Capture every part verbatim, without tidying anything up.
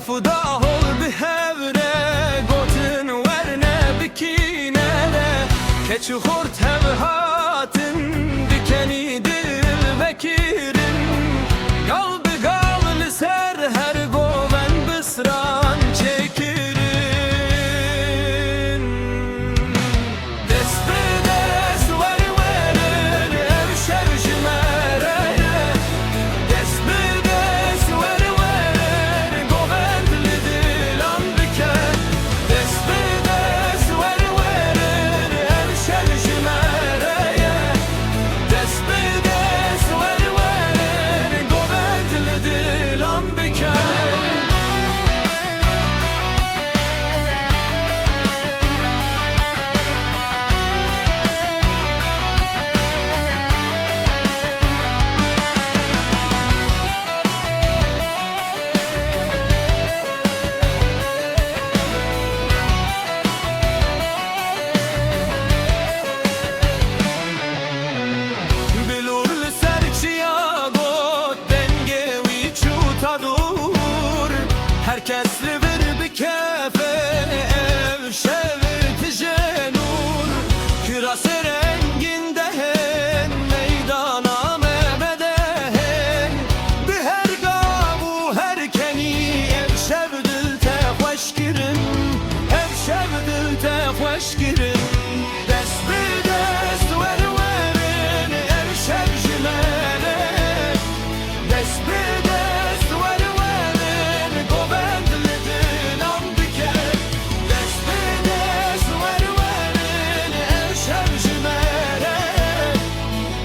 Xuda hol bi hev re gotin werne bi kîne re, keç û xort hev hatin dikenî dil vekirin, gal bi gal li ser her govend bi stran çêkirin. Dest bi dest wer werin, ev şev ji me re ye. Dest bi dest wer werin, govend li dilan bike. Dest bi dest wer werin, ev şev ji me re ye. Dest bi dest wer werin, govend li dilan bike. Bilûr li ser çiya got, dengê wî çû ta dûr. Her kes li vir bikefe, ev şev tije nûr. Kirasê rengîn dehên, meydana me vedehên. Bi her gav û her kenî, ev şev dil te xweş kirin. Ev şev dil te xweş kirin. Dest bi dest wer werin, ev şev ji me re. Dest bi dest wer werin, govend li dilan bike. Dest bi dest wer werin, ev şev ji me re.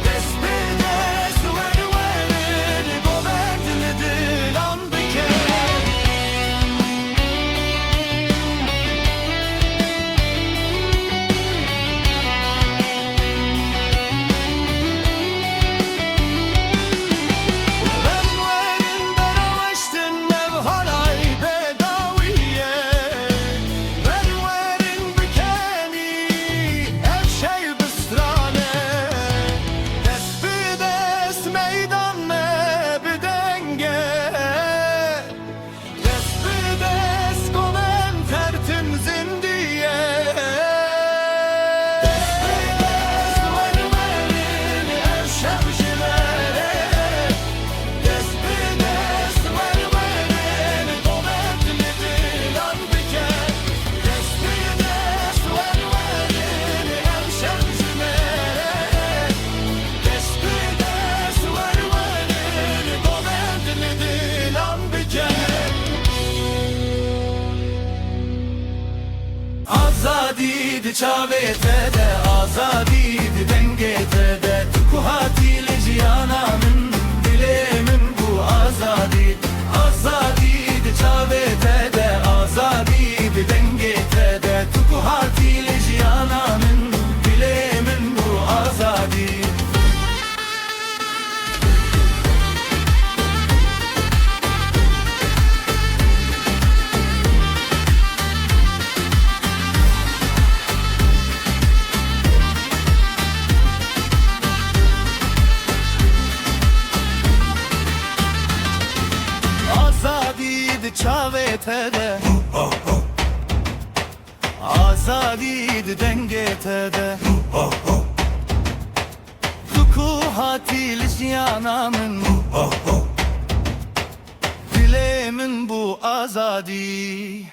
Dest bi dest wer werin, govend li dilan bike. Ber werin beraweştin, ev halay bedawî ye. Ber werin bikenî, ev şev bi stran e. Dest bi dest meydan me bi denge. Dest bi dest govend her tim zindî ye. Dest bi dest wer werin, ev şev ji me re. Dest bi dest wer werin, govend li dilan bike. Dest bi dest wer werin, ev şev ji me re. Dest bi dest wer werin, govend li dilan bike. Azadî di çavê te de, azadî di dengê te de. Tu ku hatî li jiyana min, dilê min bû azadî. Azadî di çavê te de, azadî di dengê te de. Tu ku hatî li jiyana min, dilê min bû azadî. Azadî di çavê te de. Azadî di dengê te de. Tu ku hatî li jiyana min, dilê min bû azadî.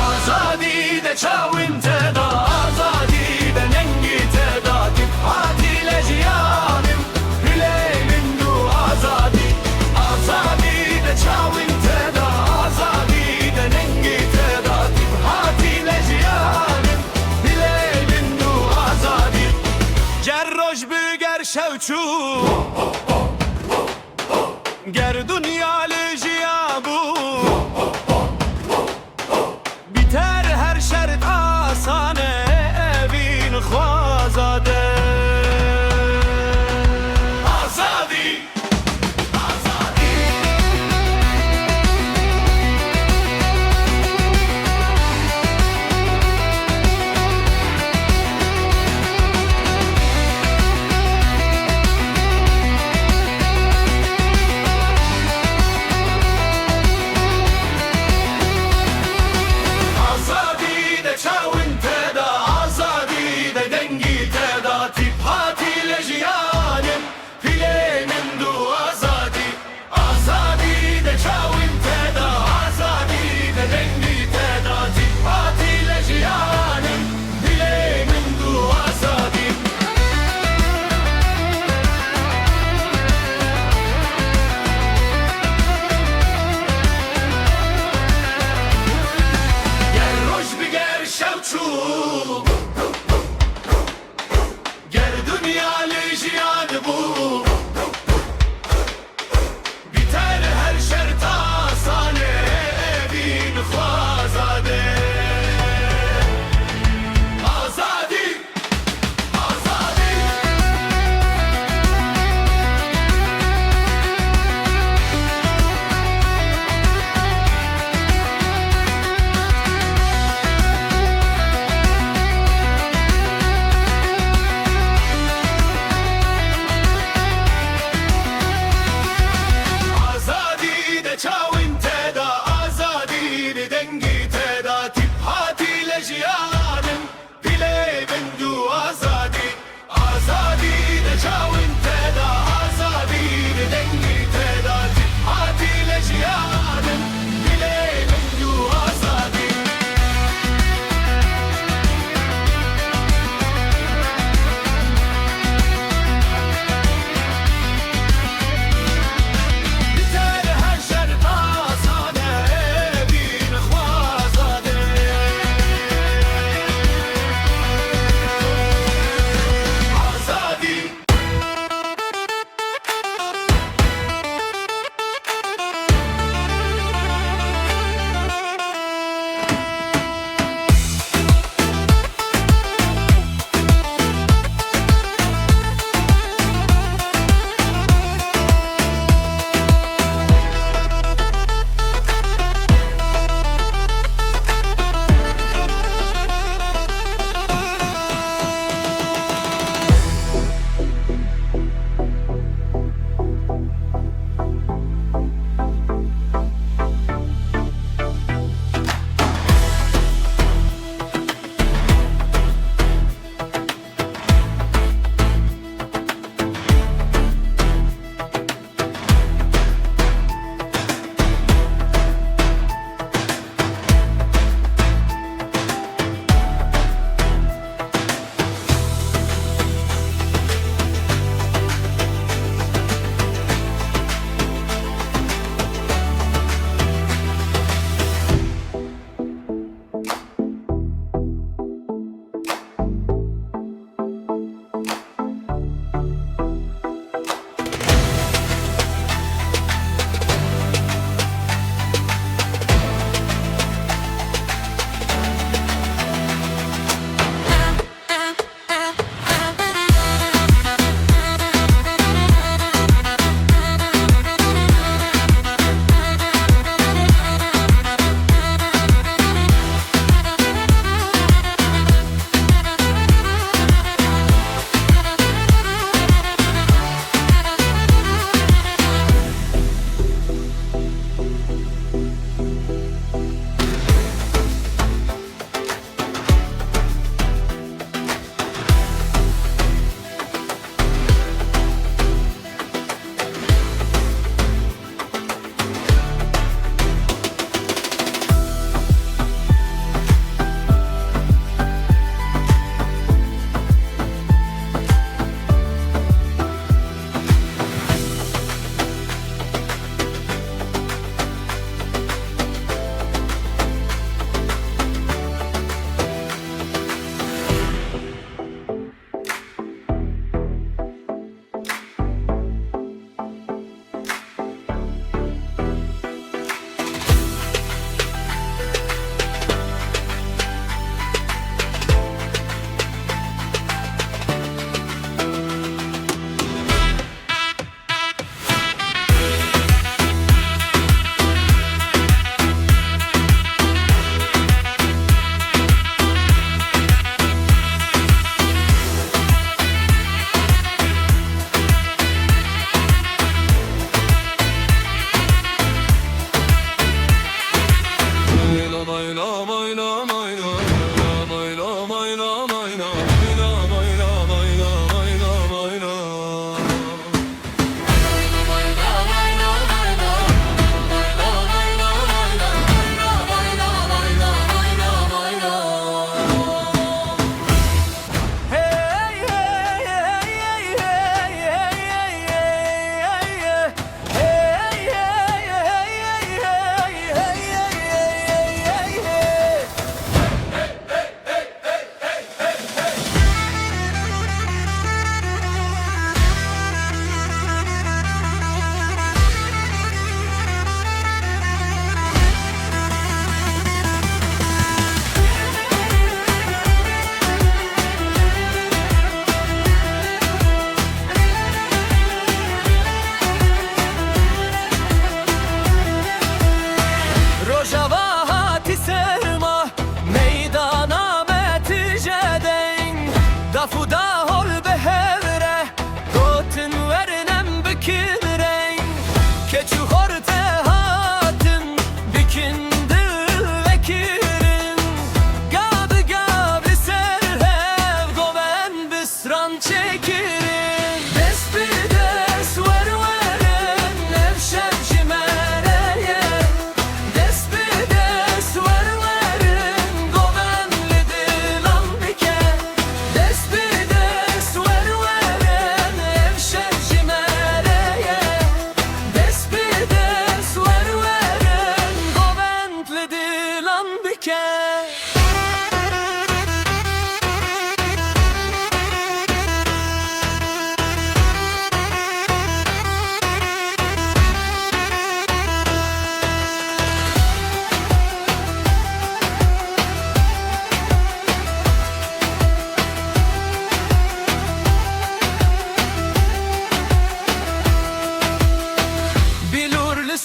Azadî de çawin te da, azadî de nengî te da, tu hatî le jiyanim, dilê min du azadî. Azadî de çawin te da, azadî de nengî te da, tu hatî le jiyanim, dilê min du azadî. Ger roj bi ger şew çû, ger dinya li jiya bû, bîter her şert asan e, evîn xwe azad e. Azadî.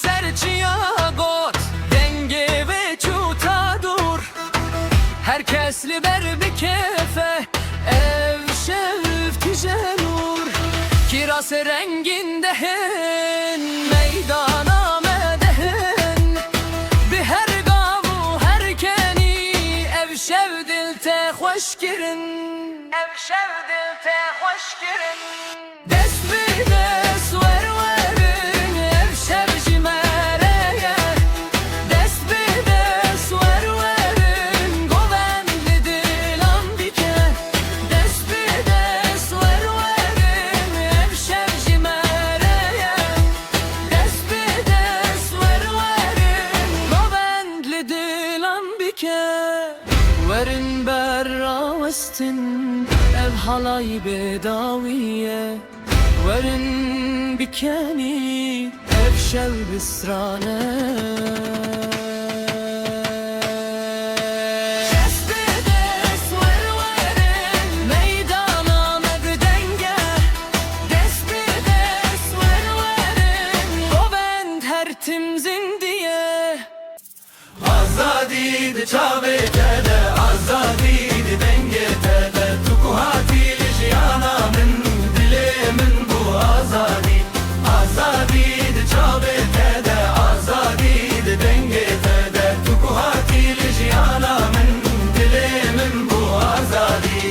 Serçiya got, dengê wê çû ta dûr. Her kes li ber bikefe, ev şev tije nûr. Kiras rengîn dehin, meydana me dehin. Bi her gav û her kenî, ev şev dil te xweş kirin. Ev şev dil te xweş kirin. Dest bi dest wer werin, ev şev ji me re ye. Dest bi dest wer werin, govend li dilan bike. Dest bi dest wer werin, ev şev ji me re ye. Dest bi dest wer werin, govend li dilan bike. Werin ber rawestin, ev halay bêdawî ye. Werin bikenî, ev şev bi strane. Dest bi dest wer werin, meydana me bi deng e. Dest bi dest wer werin, govend her tim zindî ye. Azadî di çavê te de, azadî di dengê te de. Tu ku hatî li jiyana min, dilê min bû azadî. Azadî di çavê te de, azadî di dengê te de. Tu ku hatî li jiyana min, dilê min bû azadî.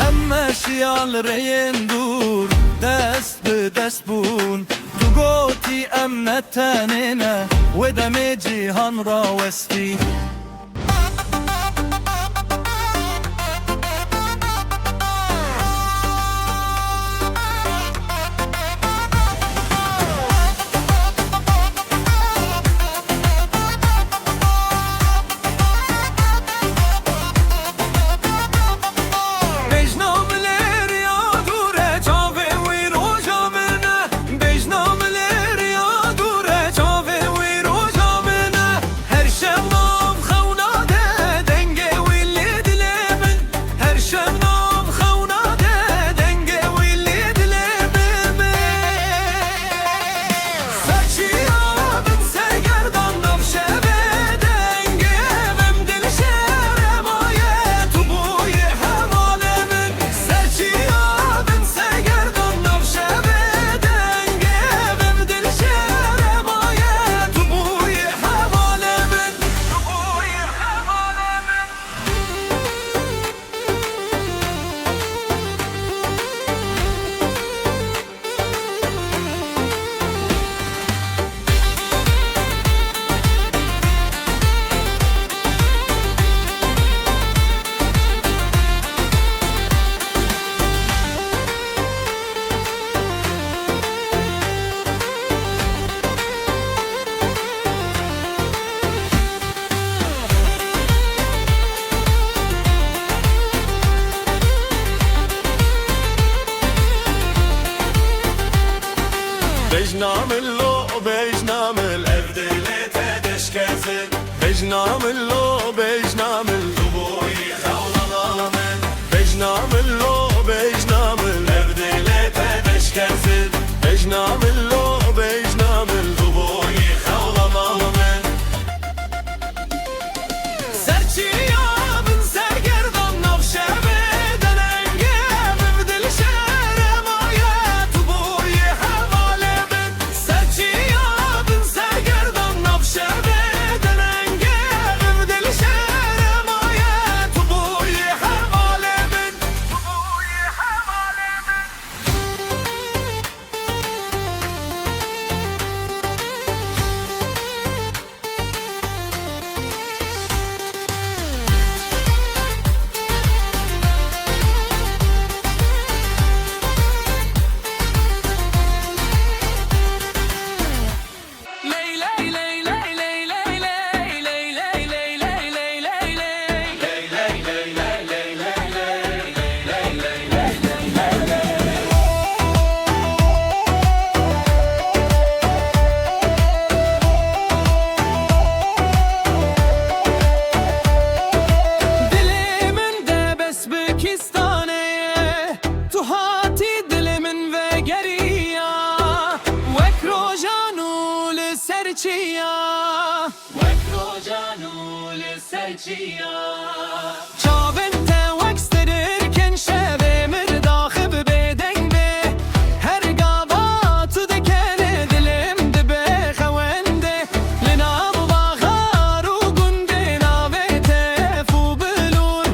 Em meşiya li rêyên dûr, dest bi dest bûn. Tu gotî, em ne tenê ne, wê demê cîhan rawestî. Bejna min lêriya dûr e, çavê wî roja min e. Bejna min lêriya dûr e, çavê wî roja min e. Her şev nav xewna de, dengê wî li dilê min. Her şev nav xewna de, dengê wî li dilê min. Serçiya bin sergerdan nav şevê, dengê vim dilşêre maye, tu bûyî hevalê min. Serçiya bin sergerdan nav şevê, dengê vim dilşêre maye, tu bûyî hevalê min. Tu bûyî hevalê min. Bejna min lo, bejna min, ev dilê te deşkeze. Bejna min lo, bejna min, tu bûyî xewlana min. Bejna min lo, bejna min, ev dilê te deşkeze. Bejna min lo, bejna min, tu bûyî xewlana min. Serçiya bin sergerdan nav şevê de, dengê vim dilşêre maye, tu bûyî hevalê min. Serçiya bin sergerdan nav şevê de, dengê vim dilşêre ya. Wek rocan û li ser çiya. Çavên te wek stirkên şevê, mirdaxib bêdeng bê. Her gava tu dikenê, dilê min dibe xewendê. Li nav baxar û gundê navê te hef û bilûr.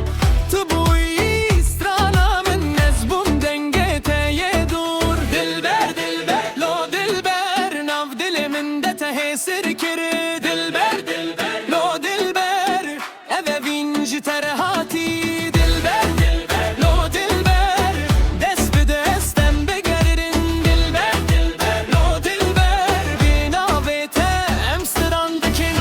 Tu bûyî strana min, ez bûm dengê te yê dûr. Dilber, dilber, lo dilber, nav dilê min de te hêsir kir. Dilber, dilber, lo dilber, ev evîn ji te re hatî. Dilber, dilber, lo dilber, dest bi dest em bigerin. Dilber, dilber, lo dilber, bi navê te em stran dikin.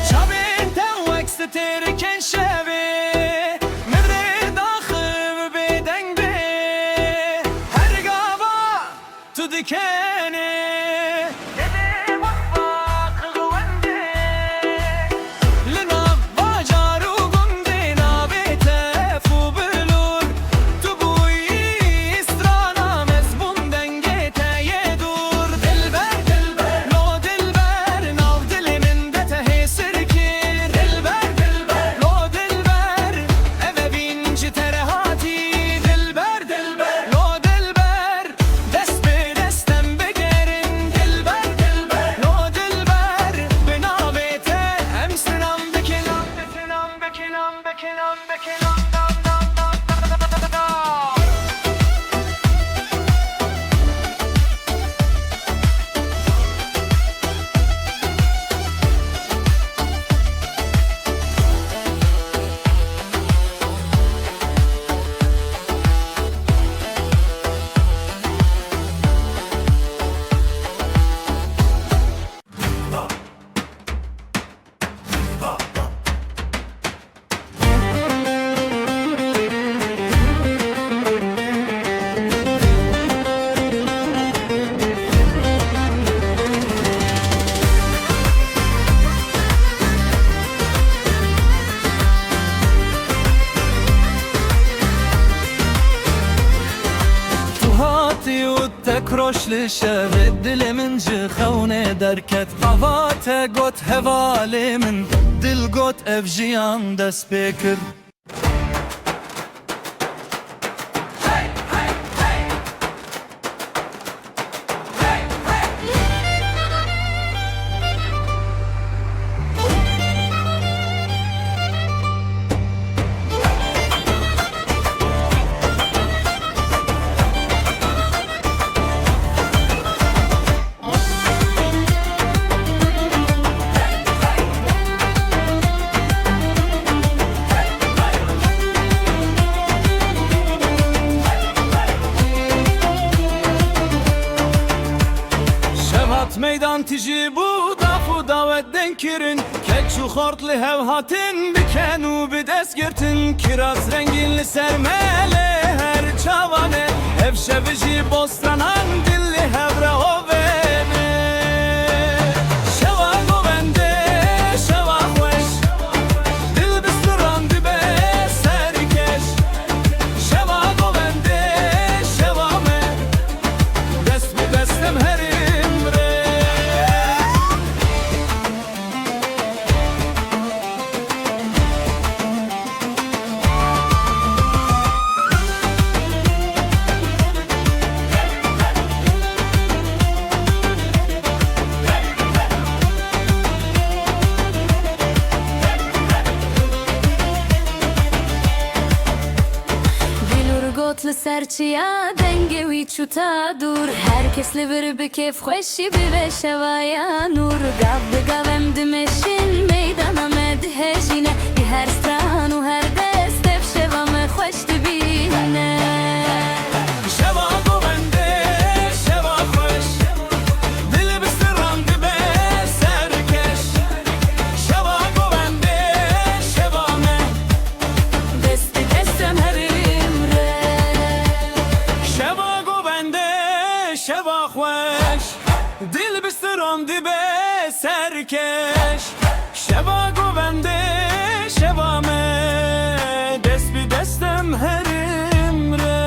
Çavên te wek stirkên şevê, mirdaxib bêdeng bê. Her gava tu dikenê, dilê min bak xewendê. Li nav bajar û gundê navê te hef û bilûr. Tu bûyî strana min, ez bûm dengê te yê dûr. Dilber, dilber, lo dilber, nav dilê min de te hêsir kir. Dilber, dilber, lo dilber, ev evîn ji te re hatî. Dilber, dilber, lo dilber, dest bi dest em bigerin. Dilber, dilber, lo dilber, bi navê te em sinam bikin. Tu hatî û tek roj li şevê dilê min ji xewnê derket. Ava te got hevalê min, dil got ev jiyan dest pê kir. Şev hat meydan tijî bû, daf û dawet deng kirin. Keç û xort li hev hatin, bi ken û bi dest girtin. Kiraz rengîn li ser me lê her çavan e. Ev şev jî bostanan dil li hev re ovêne. Şewa govendê, şewa xweş. Dil bi stran dibe serkeş. Şewa govendê, şewa me. Dest bi dest em herin rê. Bilûr got li ser çiya, dengê wî Çû ta dûr, her kes li vir bi kêfxweşî bibe şeva ya nûr. Gav bi gav em dimeşin, meydana me dihejîne. Di her stran û her dest ev şeva me xweş dibîne. Şeva govendê, şeva xweş, dil bi stiran dibe serkeş. Şeva govendê, şeva me, dest bi dest em herin re. Şeva govendê, şeva xweş, dil bi stiran dibe serkeş. Şeva govendê, şeva me, dest bi dest em herin re.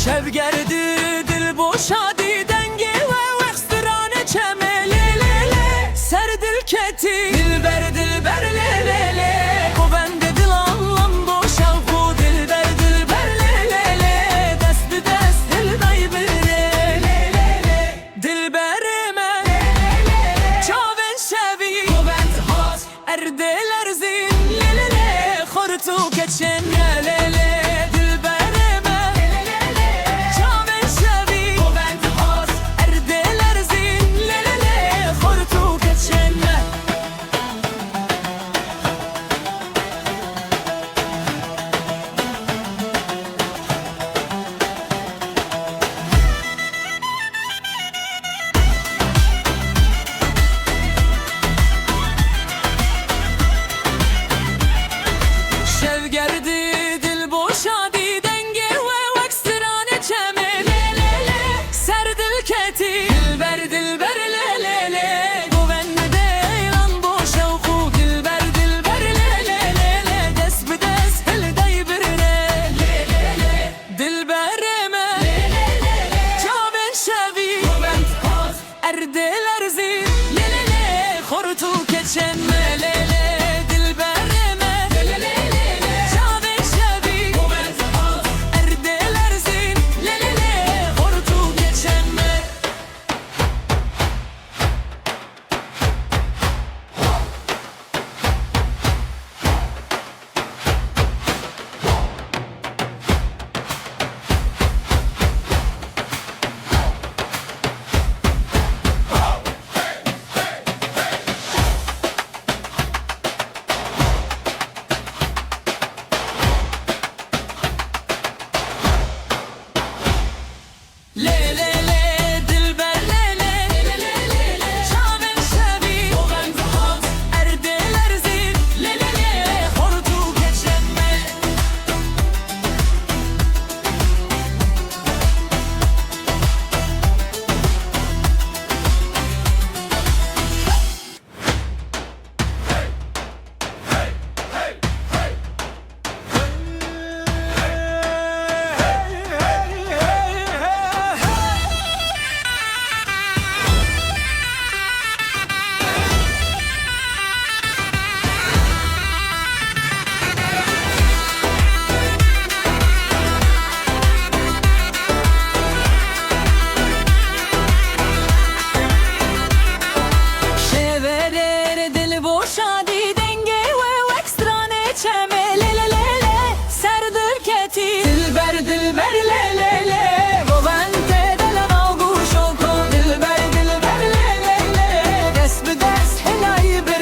Şev gerdî dil bo şadî, dengê we wext strane çemê lê lê lê. Ser dil ketî dilber dilber lê lê lê. Govendê dilan wan bo şewq û dilber dilber lê lê lê. Dest bi dest hildayî birê lê lê lê. Dilberê me, çavên şevî, govend hat, erdê lerzîn, lê lê lê, xort û keçên me, lê lê. Dilberê me, çavên şevî, govend hat, erdê lerzîn, lê lê lê, xort û keçên me. Şev gerdî dil bo şadî, dengê we wek stranê çemê lê lê lê. Ser dil ketî dilber dilber lê lê lê. Govendê dilan bo şewq û dilber dilber lê lê lê lê. Dest bi dest hildayî birê lê lê lê. Dilberê me, çavên şevî, erdê lerzîn, lê lê lê, xort û keçên me, lê lê. Dilberê me, çavên şevî, erdê lerzîn, lê lê lê, xort û keçên me. Lê lê lê, dilber lê lê. Çavên şevî, erdê lerzîn. Lê lê lê, xort û keçên me. Şeverêr dil bo şadî, dengê we wek stranê çemê lê lê lê lê. Ser dil ketî dilber dilber lê lê lê. Govend tê de li nav gûş û ko dilber dilber lê lê lê. Dest bi dest hilayî bir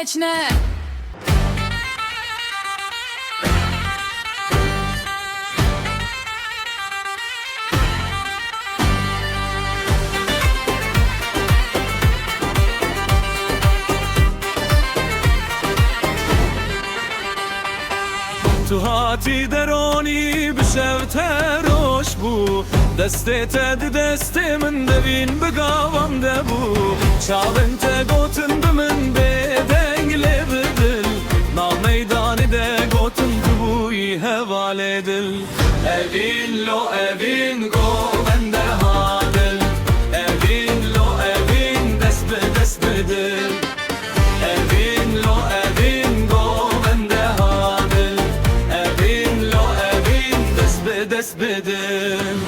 çine. Tu hatî deronî bi şev te roj bû, destê te di destê min de bîn bi gavan de bû. Çavên te gotin bi min bêdeng lê bi dil, nav meydanê de gotin tu bûyî hevalê dil. Evîn lo evîn govende ha dil, evîn lo evîn dest bi dest bi dil. Evîn lo evîn govende ha dil, evîn lo evîn dest bi dest bi dil.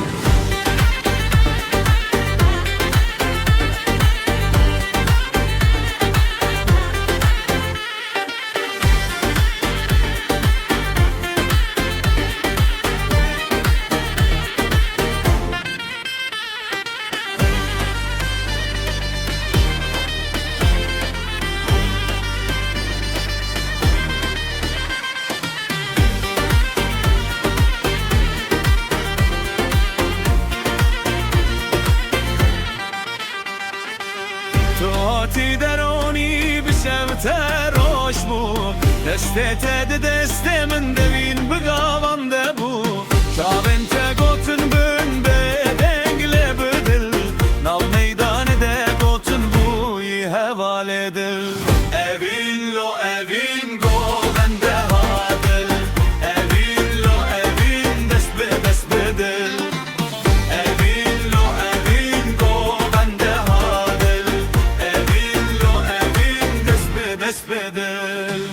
Tu hatî deronî bi şev te roj bû, destê te di destê min de bîn bi gavan de bû. Çavên te gotin bin bêdeng lê bi dil, nav meydanê de gotin bûyî hevalê dil. Evîn lo evîn govende ha dil, evîn lo evîn dest bi dest bi dil. Evîn lo evîn govende ha dil, evîn lo evîn dest bi dest bi dil.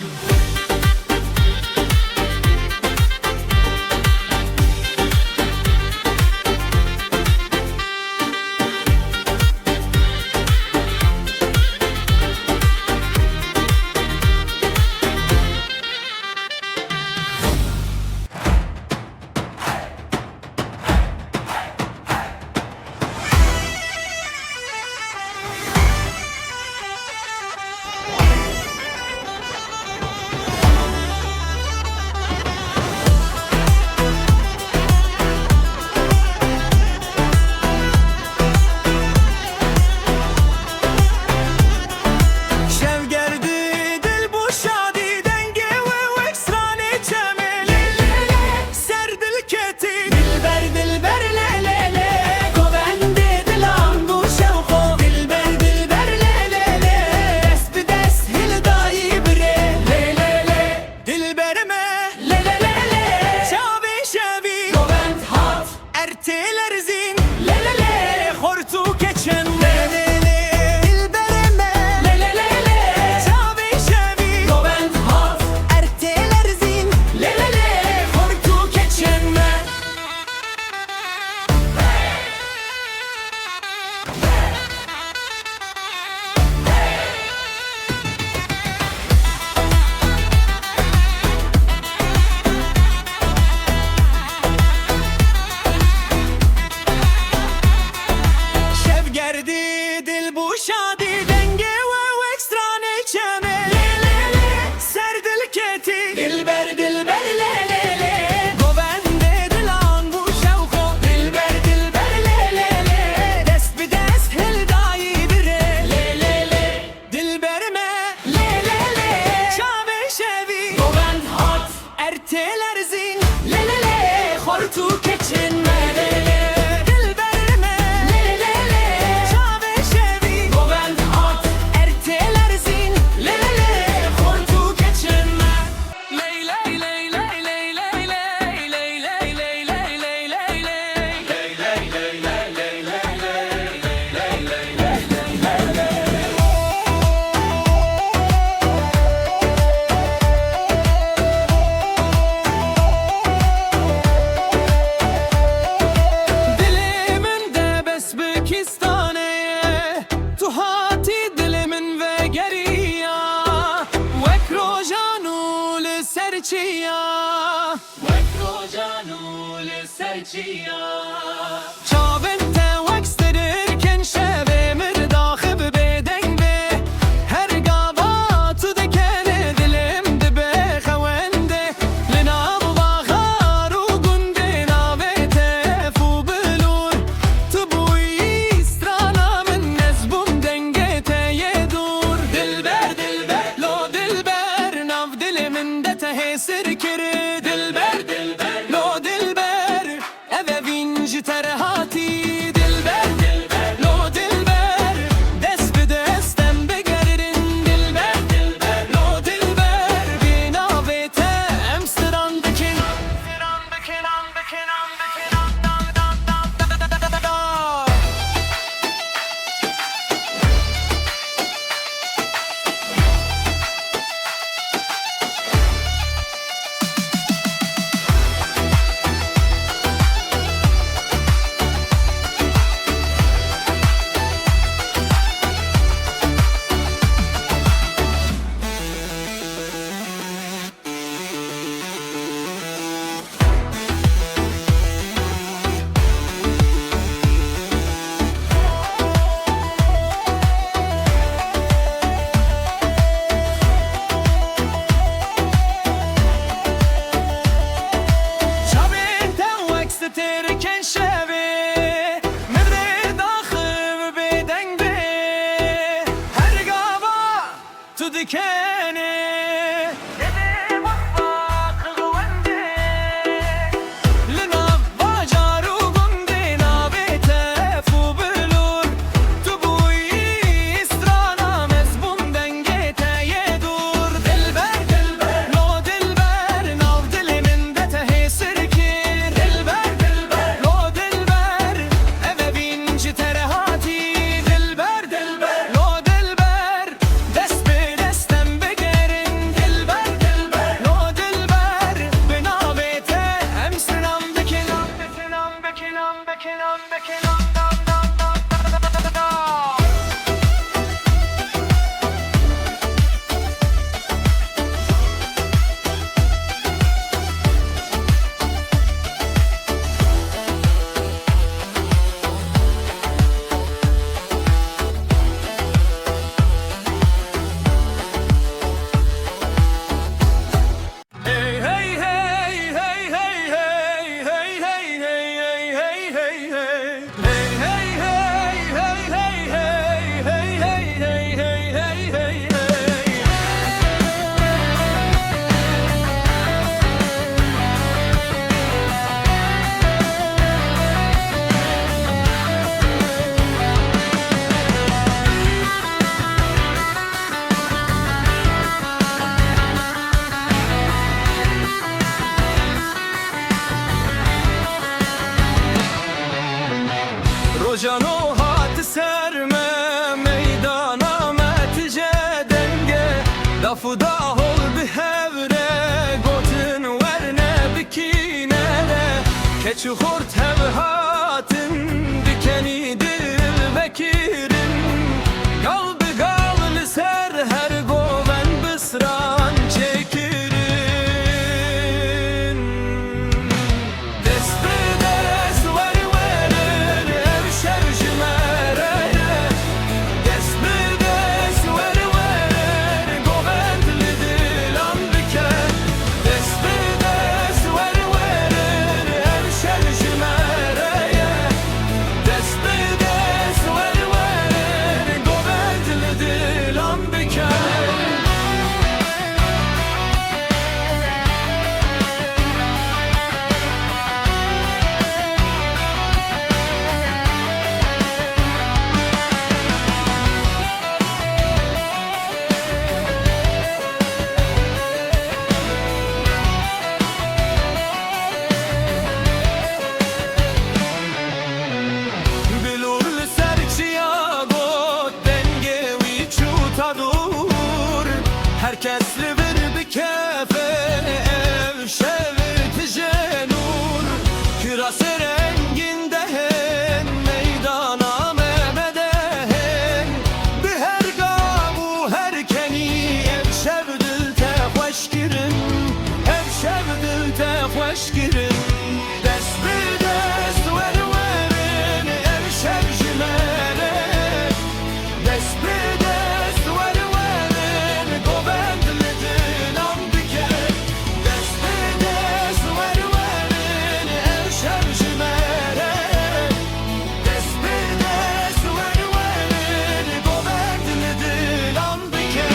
Şev gerdî dil bû şadî, dengê we wek stranê çemê. Lê, lê, lê, ser dil ketî. Dilber, dilber, lê, lê, lê, govendê dilan bû şewqo. Dilber, dilber, lê, lê, lê, dest bi dest hil dayî birê. Lê, lê, lê, dilberê me. Lê, lê, lê, lê, çavê şevî. Govend hat. Ertê lerzîn, lê lê lê, xort û keçin me. Lê lê lê, dilberê me, lê lê lê lê, çavê şevî, govend hat. Ertê lerzîn, lê lê lê, xort û keçin me. Şev gerdî dil bû şadî, dengê we wek stranê çemê. Lê lê lê, ser dil ketî. Dilber, dilber, lê lê lê. Govendê dilan bû şewqo. Dilber, dilber, lê lê lê. Dest bi dest hildayî birê. Lê lê lê. Dilber me, lê lê lê. Çavê şevî, govend hat. Ertê lerzîn, lê lê lê. Xort û keçin me, lê lê. Dilber me, lê lê lê. Çavê şevî, govend hat. Ertê lerzîn, lê lê lê. Xort û keçin me. Dilê min de bes bi kîstanê ye. Tu hatî dilê min vegeriya, wek rojan û li ser çiya. Wek rojan û li ser çiya. Çavên te wek stirken şevê min daxib bêdeng be. Her gava tu deke Têrikên şevê min rê daxiv bêdeng bê. Her gava tu dikenê. Li nav bajar û gundê navê tef û bilûr. Tu bûyî strana mezbûn dengê te yê dûr. Dilber, dilber, lo dilber, nav dilê min de te hêsir kir. Dilber, dilber, lo dilber, ev evîn ji te re hatî. Dilber, dilber, lo dilber, dest bi dest em bigerin. Dilber, dilber, lo dilber, bi navê te em sinam bikin. Sinam bikin, sinam bikin. Rojano hat ser me, meydana me tije denge. Daf û dahol bi hev re, gotin werne bikîne re. Keç û xort hev hatin, dikenî dil vekirin. Gal bi gal li ser her govend bi stran çêkirin. Dest bi dest wer werin, ev şev ji me re ye. Dest bi dest wer werin, govend li dilan bike. Dest bi dest wer werin, ev şev ji me re ye. Dest bi dest wer werin, govend li dilan bike. Bilûr li ser çiya got, dengê wî çû ta dûr. Her kes li vir bikefe, ev şev tije nûr. Kirasê rengîn dehên, meydana me medehên. Bi her gav û her kenî, ev şev dil te xweş kirin. Ev şev dil te xweş kirin. Dest bi dest wer werin, ev şev ji me re. Dest bi dest wer werin, govend li dilan bike. Dest bi dest wer werin, ev şev ji me re. Dest bi dest wer werin, govend li dilan bike.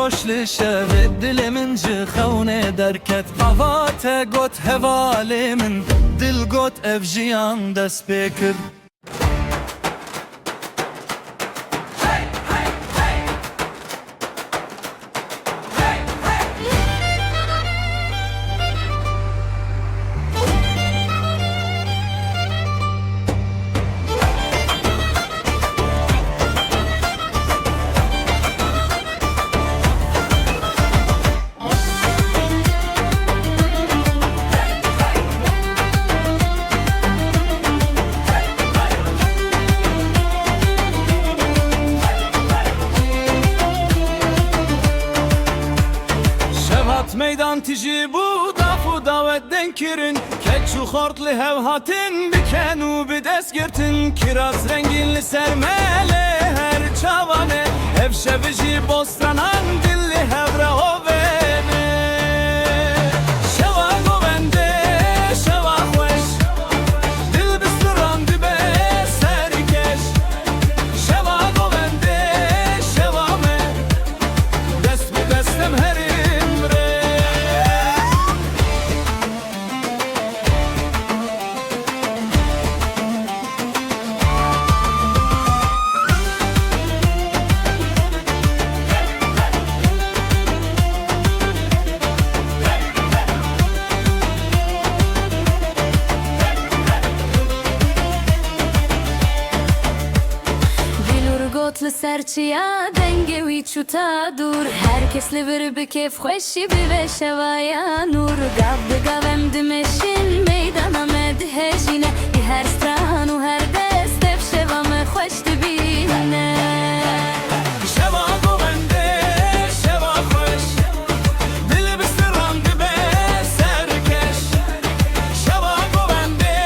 Baş li şevê dilê min ji xewnê derket. Ava te got hevalê min, dil got ev jiyan dest pê kir. Şev hat meydan tijî bû, daf û dawet deng kirin. Keç û xort li hev hatin bi ken û bi dest girtin. Kiraz rengîn li ser melê her çavan e. Ev şev jî bostranan dil li hev re ovêne. Şewa govendê, şewa xweş. Dil bi stiran dibe serkeş. Şewa govendê, şewa me. Dest bi dest em herin rê. Dilûr got li ser çiya, dengê wî çû ta dûr. Her kes li vir bi kêf xweşî bibe şevaya nûr. Gav bi gav em dimeşin, meydana me dihejîne. Di her stran û her dest ev şeva me xweş dibîne. Şeva govendê, şeva xweş. Dil bi stiran dibe serkeş. Şeva govendê,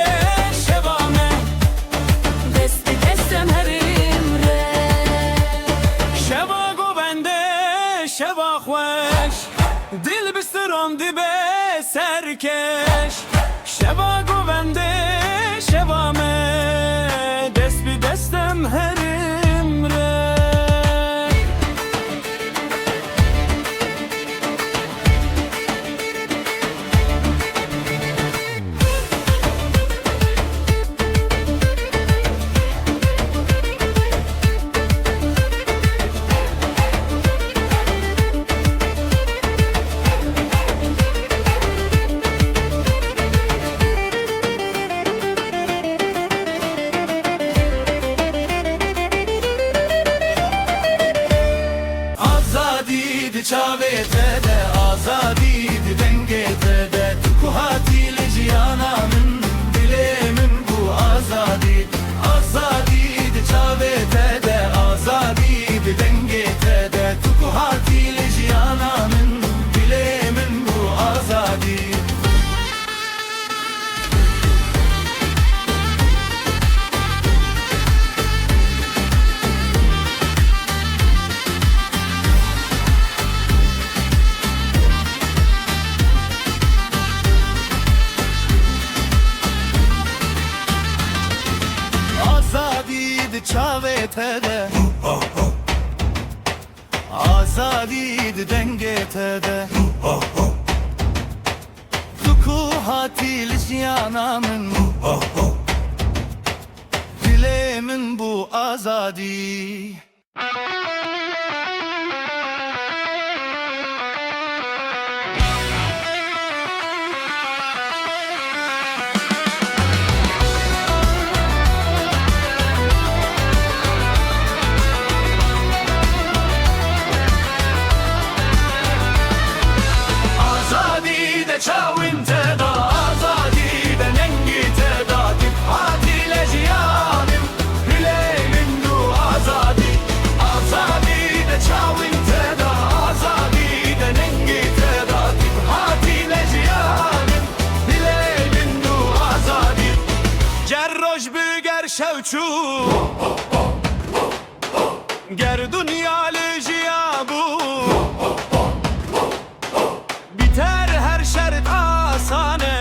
şeva me. Dest bi dest em herin rê. Şeva govendê, şeva xweş. Dil bi stiran dibe serkeş. Şeva govendê, şeva me. Dest bi dest em herin rê. Azadî di çavê te de, azadî di dengê te de. Tu ku hatî li jiyana min, dilê min bû azadî. Azadî di çavê te de, azadî di dengê te de. Tu ku hatî li jiyana min, dilê min bû azadî. Azadî di çavê te de. Azadî di dengê te de. Tu ku hatî li jiyana min. Dilê min bû azadî. Azadî de çawên te da, azadî de nengî te da, tu hatî le jiyanim, dilê min bû azadî. Azadî de çawên te da, azadî de nengî te da, tu hatî le jiyanim, dilê min bû azadî. Ger roj bû, ger şew çû, ger dinya li jiya bû, bîter her şert asan e,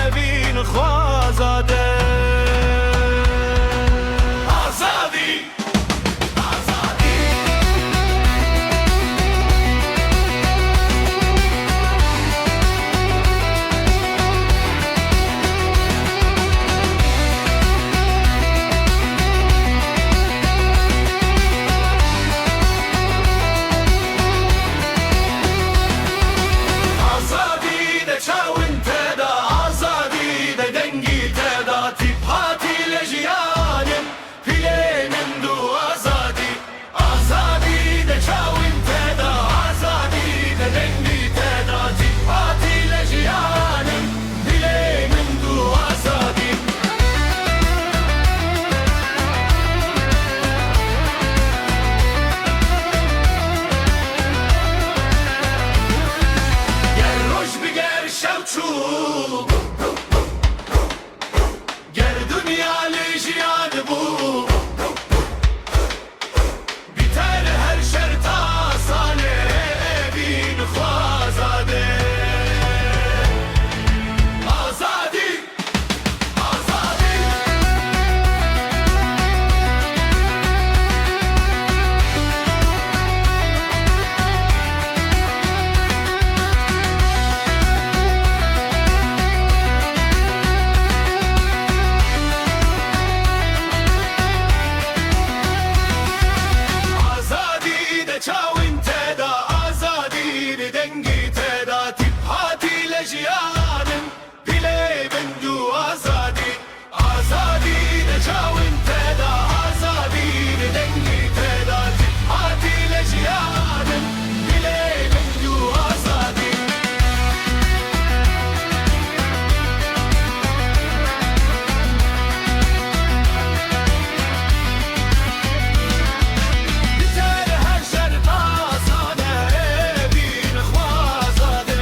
evîn xwe azad e. Azadî, azadî. Çû. Ger dinya lê jiyan bû, bîter her şerta salê bîn xwe azadê. Azadî, azadî. Azadî de çawin te da, azadî de dengî te da, tîp hatî le jiyanin, bilê bin du azadî. Azadî de çawin te da, azadî de dengî te da, tîp hatî le jiyanin, bilê bin du azadî. Biter her şer azade, bîn xwe azade.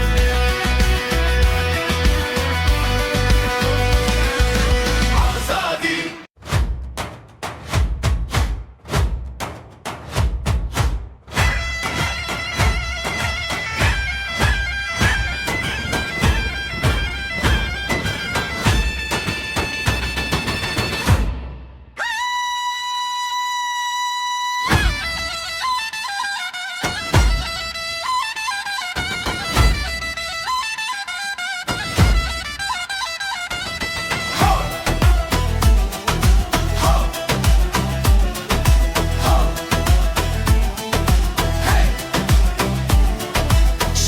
Azadî.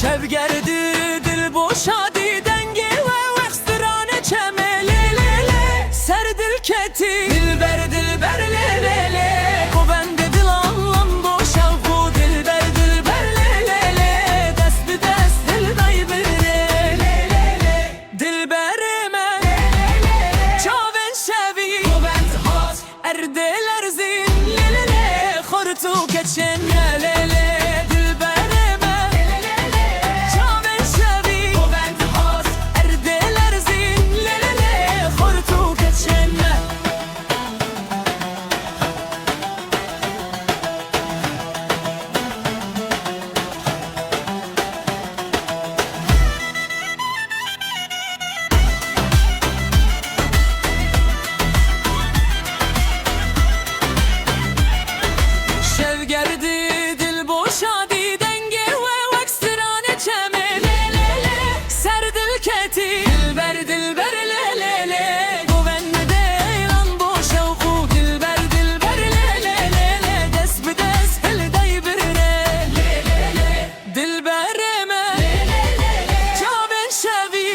Şev ger di dil boşa dî, dengê we wext strane çemê lê lê lê. Ser dil ketî, dilber dilber lê lê lê. Govend dilan lan boşa xwe, dilber dilber lê lê lê. Dest bi dest dil day birê lê lê lê. Dilberê me, çavên şevî, govend hat, erdê lerzîn, lê lê lê, xort û keçên me, lê lê, dilberê me, çavên şevî, govend hat, erdê lerzîn, lê lê lê, xort û keçên me. Şev ger di dil boşa dî, dengê we wek strane çemê lê lê lê. Ser dil ketî, dilber dilber lê lê lê. Govend dê lan bo şewq û dilber dilber lê lê lê lê. Dest bi dest hildey birê lê lê lê. Dilberê me, çavên şevî,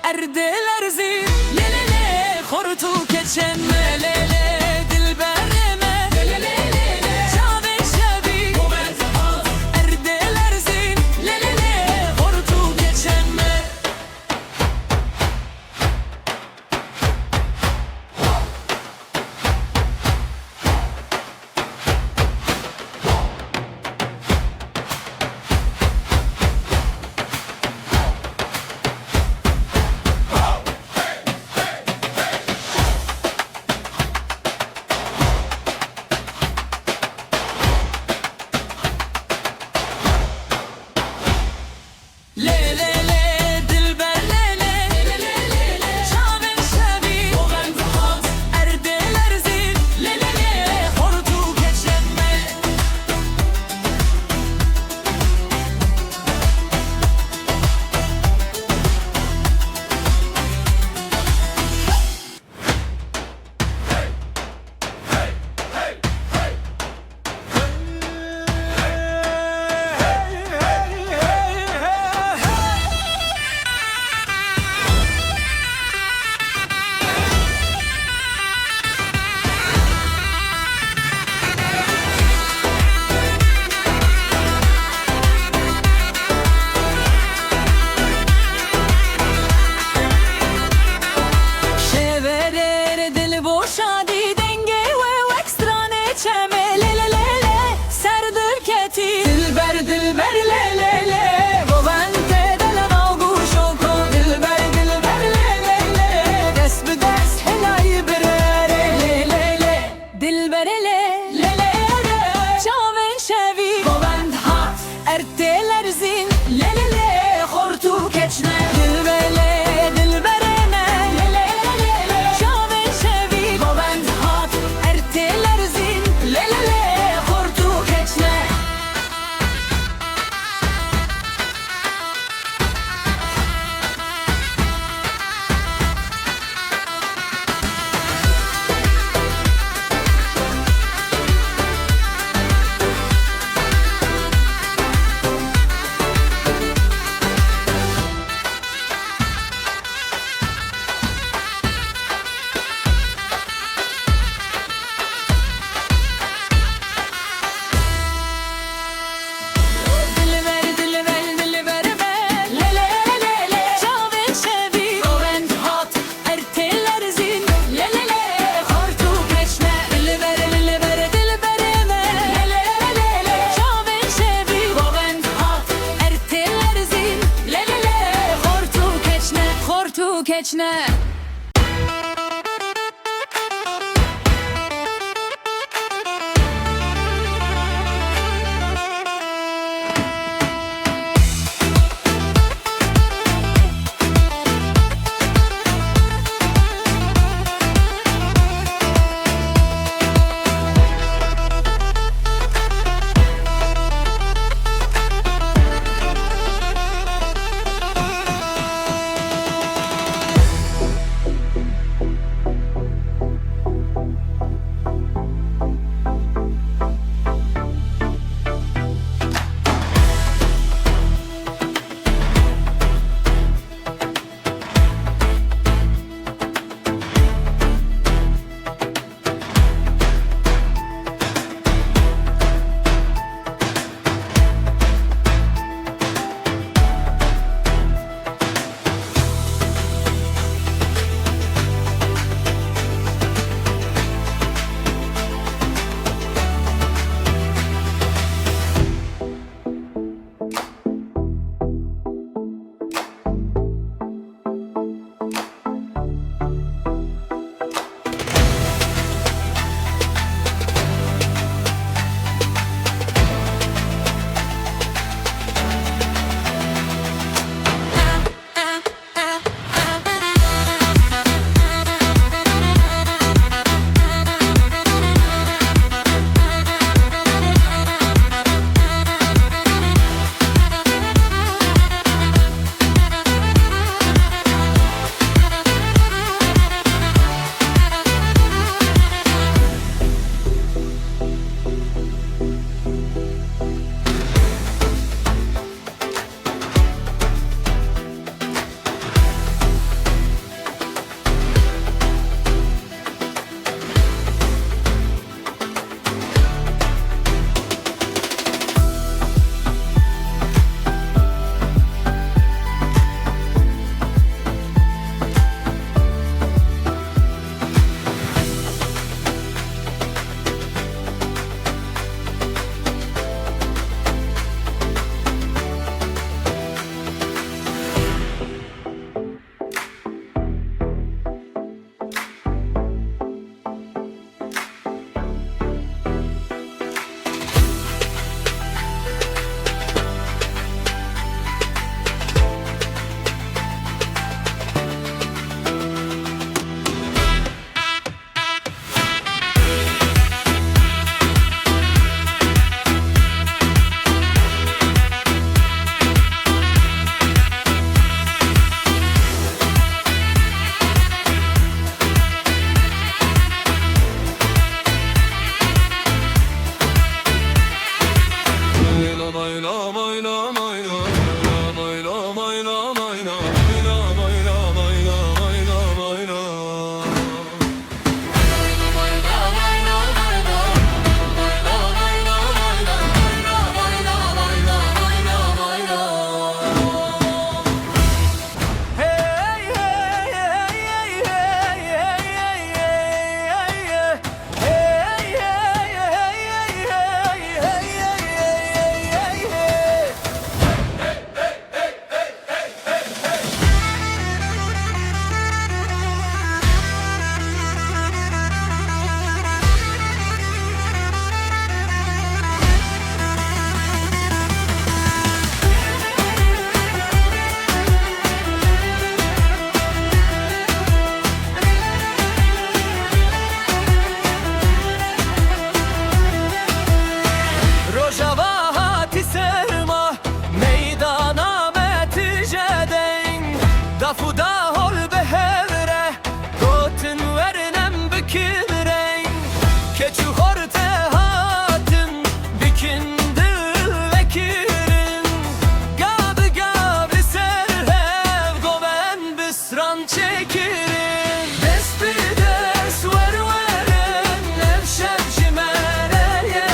erdê lerzîn, lê lê lê, xort û keçên me, lê lê, dilberê me, çavên şevî, erdê lerzîn, lê lê lê, xort û keçên me. Tu keç ne. Rojava hatî serma, meydana me tije deng. Daf û dahol bi hev re, gotin werin em bikin reng. Keç û xorte hatin, bikin dil vekirin. Gav bi gav li ser hev govend bi Stran çêkirin, dest bi dest wer werin, ev şev ji me re ye.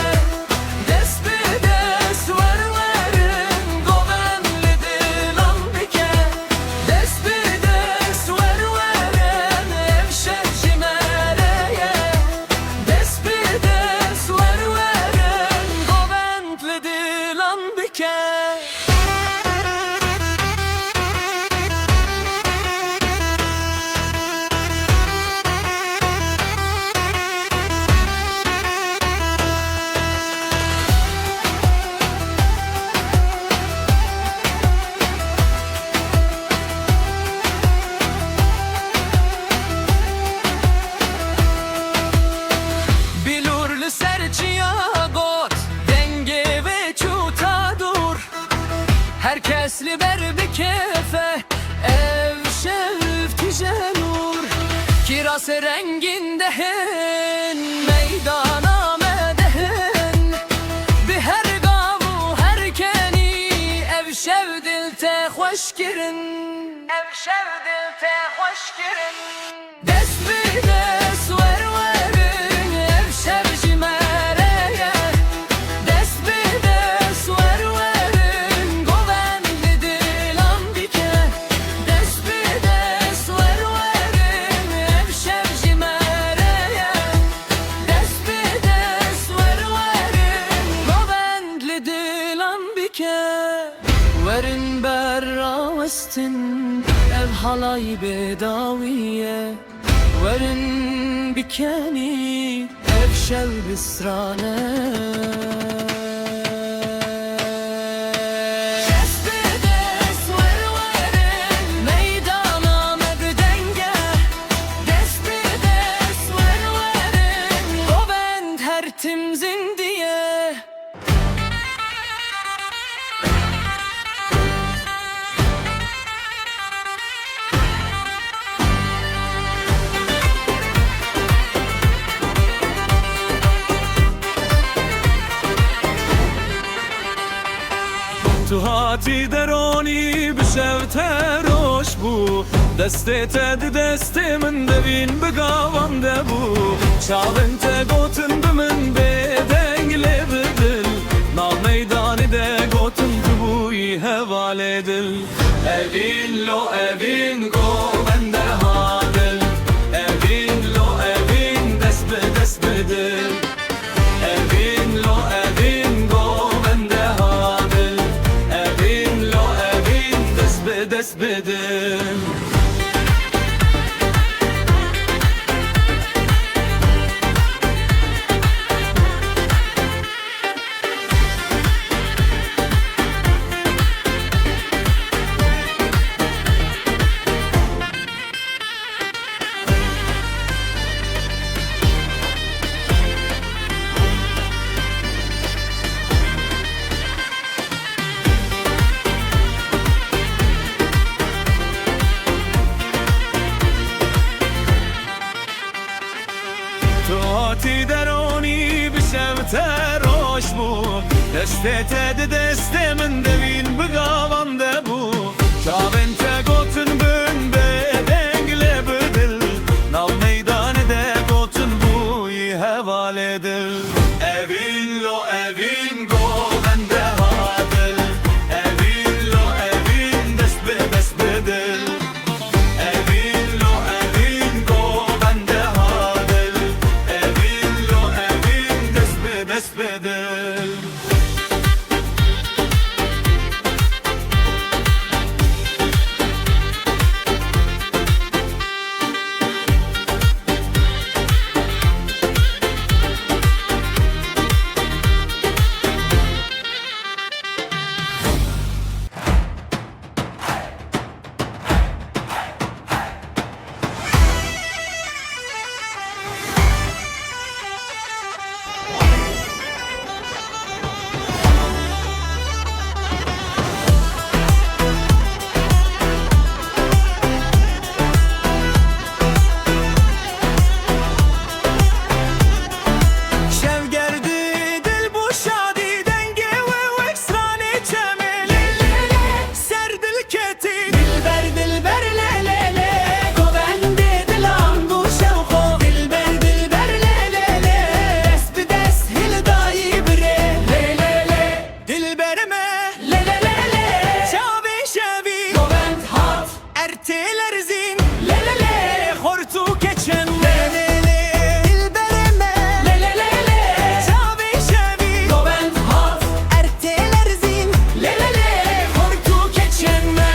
Dest bi dest wer werin, govend li dilan bike. Dest bi dest wer werin, ev şev ji me re ye. Rengîn dehin, meydana me dehin. Bi her gav û her kenî ev şev dil te xweş kirin. Ev şev dil te xweş kirin. Dest bi dest wer werin, ev şev ji me re ye. Dest bi dest wer werin, govend li dilan bike. Dest bi dest wer werin, ev şev ji me re ye. Dest bi dest wer werin, govend li dilan bike. Werin ber rawestin, ev halay bêdawî ye. Werin bikenî ev şev bi strane. Dest bi dest wer werin, meydana me bi deng e. Dest bi dest wer werin, govend her tim zindî ye. Tu hatî deronî bi şev te roş bû. Destê te di destê min de bîn bi gavan de bû. Çavên te gotin bi min bêdeng lê bi dil. Nav meydanê de gotin tu bûyî hevalê dil. Evîn lo evîn govende hadil. Evîn lo evîn dest bi dest bi dil. Evîn lo evîn govende hadil. Evîn lo evîn dest bi dest bi dil. Tu hatî deronî bi şev te roş bû. Destê te di destê min de bîn bi gavan de bû. Çavên te gotin bin bêdeng lê bi dil. Nav meydanê de gotin bûyî hevalê dil. Evîn lo evîn govende hadil. Evîn lo evîn dest bi dest bi dil. Evîn lo evîn govende hadil. Evîn lo evîn dest bi dest bi dil. Şev ger di dil bû şadî, dengê we wek stranê çemê. Lê lê lê, ser dil ketî. Dilber, dilber, lê lê lê, govendê dilan bû şewqo. Dilber, dilber, lê lê lê, dest bi dest hildayî birê. Lê lê lê, dilberê me. Lê lê lê lê, çavê şevî. Govend hat. Er têlerzîn, lê lê lê, xort û keçên me. Lê lê lê, dilberê me. Lê lê lê lê, çavê şevî. Govend hat. Er têlerzîn, lê lê lê, xort û keçên me.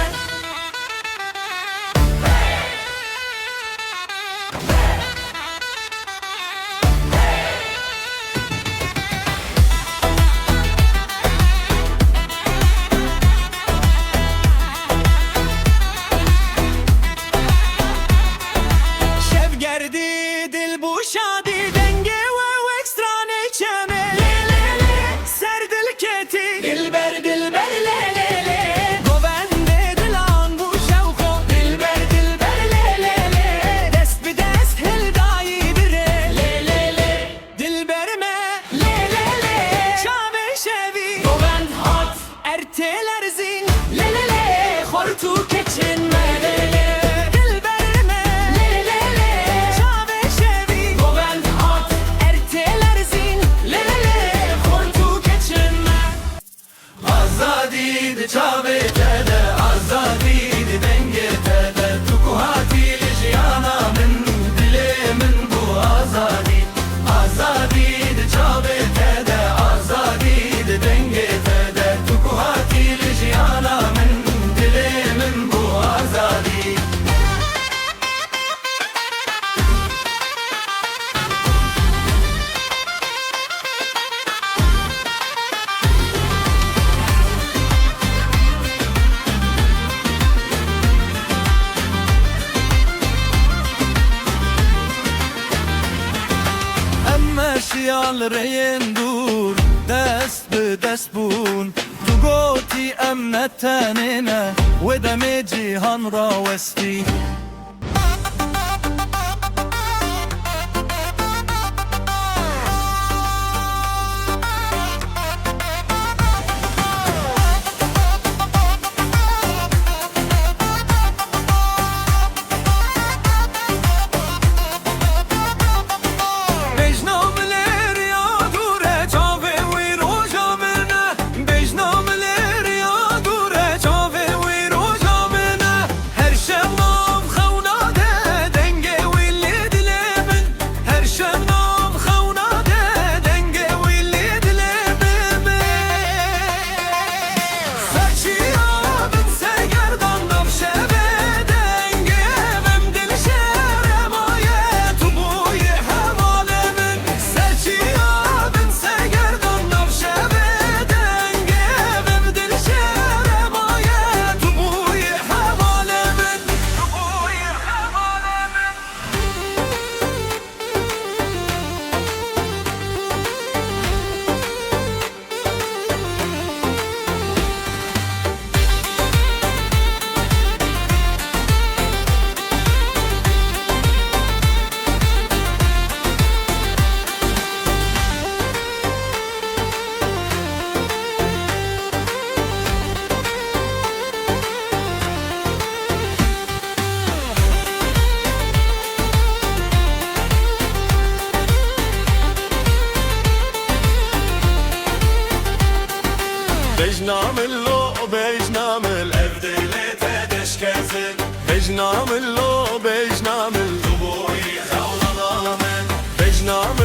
Hestiya li rêyên dûr dest bi dest bûn. Tu gotî, em ne tenê ne, wê demê cîhan rawestî. Bejna min lêriya dûr e, çavê wî roja min e. Bejna min lêriya dûr e, çavê wî roja min e. Her şev nav xewna de, dengê wî li dilê min. Her şev nav xewna de, dengê wî li dilê min. Serçiya bin sergerdan nav şevê dengê min, dilşêrê maye tu bûyî hevalê min. Serçiya bin sergerdan nav şevê dengê min, dilşêrê maye tu bûyî hevalê min. Tu bûyî hevalê min. Bejna min lo, bejna min, ev dilê te deşkezin. Bejna min lo, bejna min, tu bûyî xewlana min. Bejna min